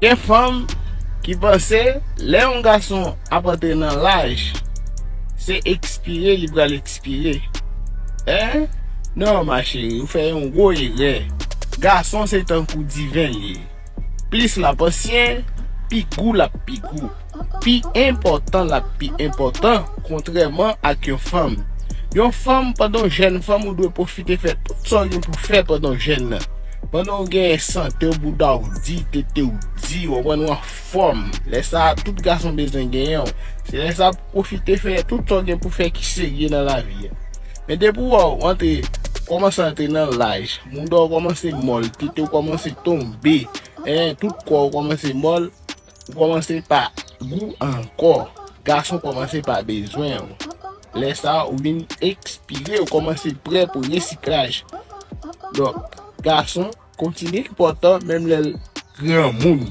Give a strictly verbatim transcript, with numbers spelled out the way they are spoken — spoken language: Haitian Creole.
Gen fanm ki panse lè yon gason ap antre nan laj, se ekspire li pral ekspire. Hein? Non, ma chérie, ou fè yon gwo erè. Gason se tankou diven li ye. Plis l ap ansyen, pi gou l ap pi gou. Pi enpòtan l ap pi enpòtan, kontrèman ak yon fanm. Yon fanm, pandan w jèn fanm, ou dwe pwofite fè tout sa w gen pou fè pandan w jèn nan. Pandan w gen sante w, bouda w di, tete w di, w konprann, w anfòm. Lè sa a, tout gason bezwen genyen w. Se lè sa a pou pwofite fè tout sa w gen pou fè ki serye nan lavi a. Men depi w wè w antre, kòmanse antre nan laj, bouda w kòmanse mòl, tete w kòmanse tonbe, en, tout kò w kòmanse mòl, ou kòmanse pa gou ankò. Gason kòmanse pa bezwen w. Lè sa a, ou vin ekspire, ou kòmanse prè pou resiklaj. Donk, gason kontinye enpòtan menm lè l granmoun.